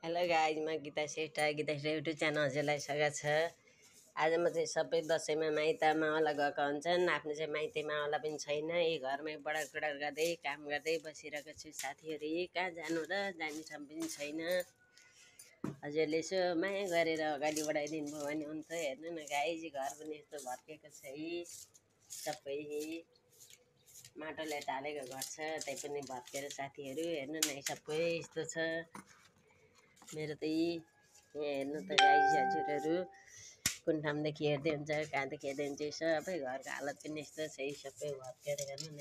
Hello guys, म Gita Shrestha YouTube channel हजुरलाई स्वागत छ। आज म चाहिँ सबै दसैँमा माइत मावला गएका हुन्छन्। आफ्नो चाहिँ माइते मावला पनि छैन। यही घरमै बडार गर्दै काम गर्दै बसिरहेको छु। साथीहरू कहाँ जानु र, जाने ठाउँ पनि छैन। हजुरले यसो माया गरेर अगाडि बढाइदिनु भयो भने हुन्थ्यो। हेर्नु न गाइज, घर पनि यस्तो भत्केको छ है। सबै माटोले ढालेको घर छ, त्यही पनि भत्केर साथीहरू हेर्नु न, सबै यस्तो छ। मेरो त यहाँ हेर्नु त गाइज, हजुरहरू कुन ठाउँदेखि हेर्दै हुन्छ, कहाँदेखि हेर्दै हुन्छ, सबै घरको हालत पनि यस्तो छ है। सबै भत्केर हेर्नु न,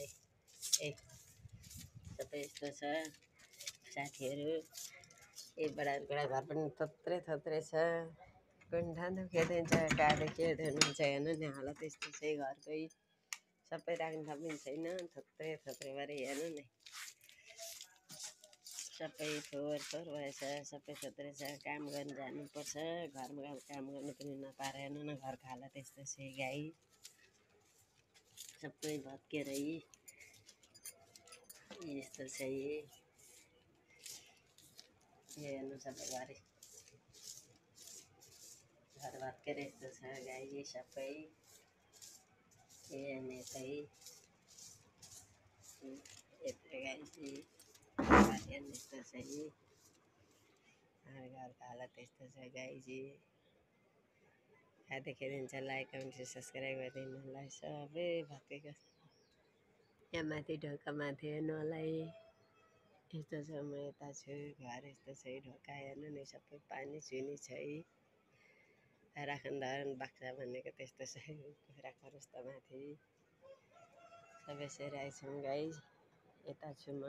सबै यस्तो छ साथीहरू। यही बडा घर पनि थोत्रै छ। कुन ठाउँदेखि हेर्दै हुन्छ, कहाँदेखि हेर्दै हुनुहुन्छ, हेर्नु नि हालत यस्तो छ घरकै। सबै राख्ने ठाउँ पनि छैन, थोत्रै भएर हेर्नु नि, सबै थोर भएछ। सबै थोत्रै छ, काम गर्नु जानुपर्छ। घरमा काम गर्नु पनि नपाएर हेर्नु न, घरको हालत यस्तो छ गाई। सबै भत्केर यस्तो छ हेर्नु, सबै घर भत्केर यस्तो छ गाई। सबै हेर्ने यत्रो गाई हेर्नु यस्तो छ घरको हालत यस्तो छ गाईजी। कहाँदेखि दिन्छ, लाइक कमेन्ट सब्सक्राइब गरिदिनु होला। सबै भत्केको यहाँ माथि ढोका माथि हेर्नु होला है, यस्तो छ। म यता छु, घर यस्तो छ ढोका हेर्नु नि, सबै पानी छुनी छ है। राखन धरन बाक्सा भनेको त्यस्तो छ, कुखुरा खरस त माथि सबै सेराइ छौँ गाइज। यता छु म,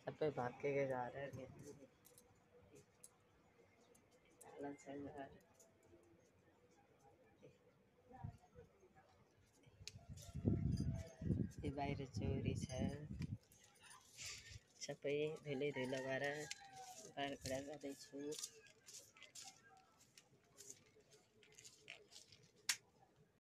सबै भत्केको घरहरू हालत छ घर। यो बाहिर चौरी छ, सबै धुलै भएर बाहिर कुरा गर्दैछु।